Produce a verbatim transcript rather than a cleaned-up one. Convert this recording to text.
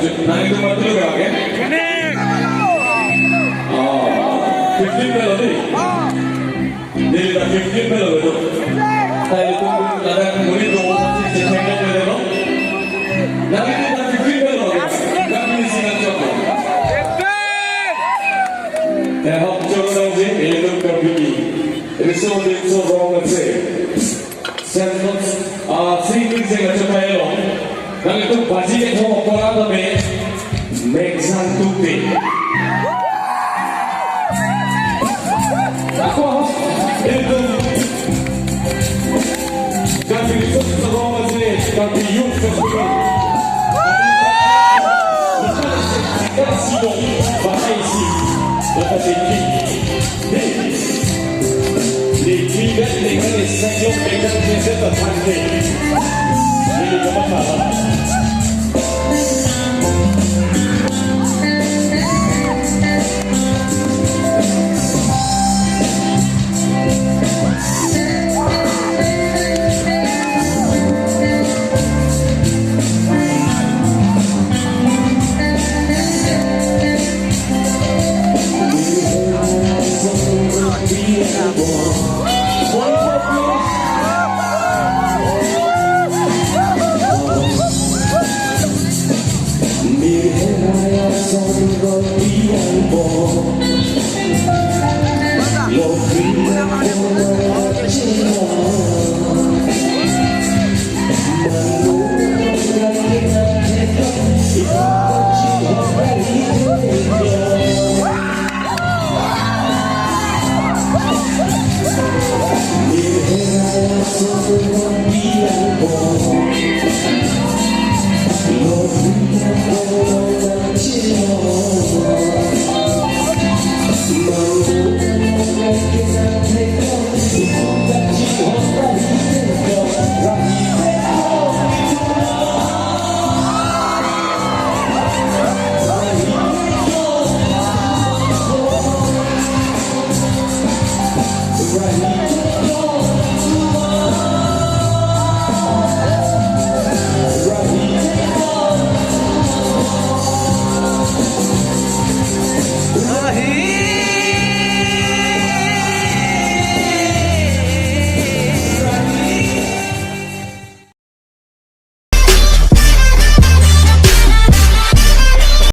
Nangtum mati lo ke? Oh, fifteen pelo dei. Neli ta fifteen pelo betul. Nangtum ladak muri do, si cek cek pelo. Nangtum ta fifteen pelo ke? Kami isi nang chok. Eh, hok chok nang si, ilitum kapiki. Riso, riso, wrong, let's say. Sen, ah, singing sing achokai lo. Nangtum baji kethom apor tame mek sang tukte. Ako, ilitum Karbi Riso Saro Majli, Karbi Youth Festival. Kasi dong, bahai si, bahai si. Hey. Di tiga dengan sektor pegang pegang terpangke. Ini apa salah?